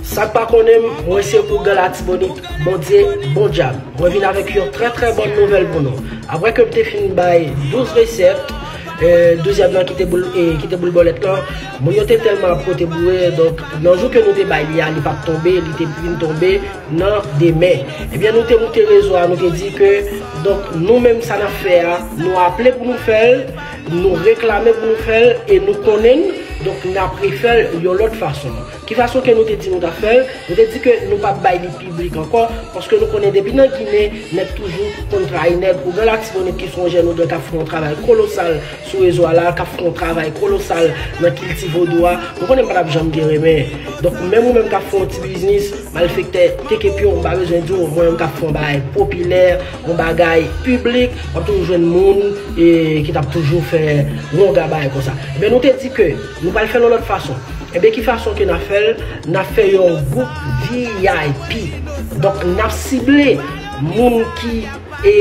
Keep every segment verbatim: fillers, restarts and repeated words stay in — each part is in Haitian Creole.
Sa k pa konnen m, mwen se Ougan Latibonit, Bondye, bon djab. Mwen vin avèk yon trè trè bòn nouvèl pou nou. Apre ke m te fin bay douz resèt, e, douzyèm nan ki te boul, e, ki te boul bòlèt lan, moun yo te tèlman ap pote boure, donk, nan jou ke nou te bay li a, li pa t tonbe, li te vin tonbe nan demen. Ebyen, nou te moute rezo a, nou te di ke, donk, nou menm sa n ap fè a, nou aple pou nou fè l, nou reklame pou nou fè l, e nou konnen l, donk, n ap refè l yon lòt fason. Ki fason ke nou te di nou t ap fè l? Nou te di ke nou p ap bay li piblik ankò, paske nou konnen depi nan Ginen, nèg toujou konn trayi nèg. Ougan Latibonit ki se yon jèn Ougan k ap fè yon travay kolosal sou rezo a la, k ap fè yon travay kolosal nan kilti vodou a. Nou konnen m pa t ap janm gen renmen. Donk, menm ou menm k ap fè yon ti biznis, malfektè, teke pye w, m pa bezwen di w, mwen menm k ap fè yon bagay popilè, yon bagay piblik, w ap toujou jwenn moun, e, ki t ap toujou fè wonga bagay konsa. Ebyen, nou te di ke nou pral fè l yon lòt fason. Ebyen, ki fason ke n ap fè l? N ap fè yon gwoup V I P. Donk, n ap sible moun ki, e,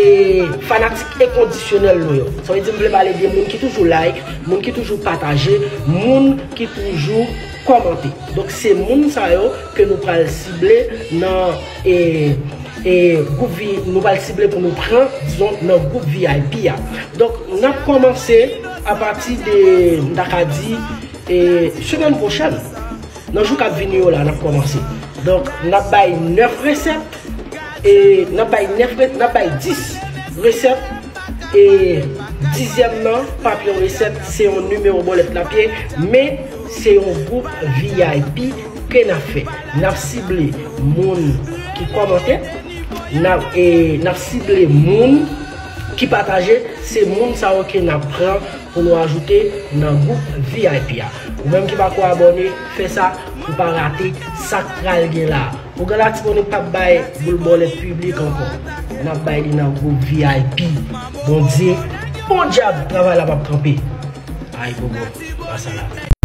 fanatik enkondisyonèl nou yo. Sa vle di, m vle pale de moun ki toujou like, moun ki toujou pataje, moun ki toujou kòmante. Donk, se moun sa yo ke nou pral sible nan, e, e, gwoup V I P, nou pral sible pou nou pran, dizon, nan gwoup V I P a. Donk, n ap kòmanse apati de, m ta ka di, e, semèn pwochèn. Nan jou k ap vini yo la, n ap kòmanse. Donk, n ap bay nèf resèt, e n ap bay nèf re-, n ap bay dis resèt, e dizyèm nan p ap yon resèt, se yon nimewo bòlèt l ap ye, men se yon gwoup V I P ke n ap fè. N ap sible moun ki kòmante, n ap, e n ap sible moun ki pataje, se moun sa yo ke n ap pran pou nou ajoute nan gwoup V I P a. Ou menm ki pako abòne, fè sa pou pa rate sa k pral gen la. Ougan Latibonit p ap bay boul bòlèt piblik ankò. N ap bay li nan gwoup V I P. Bondye, bon djab, travay la p ap kanpe. Ay, bobo, masala.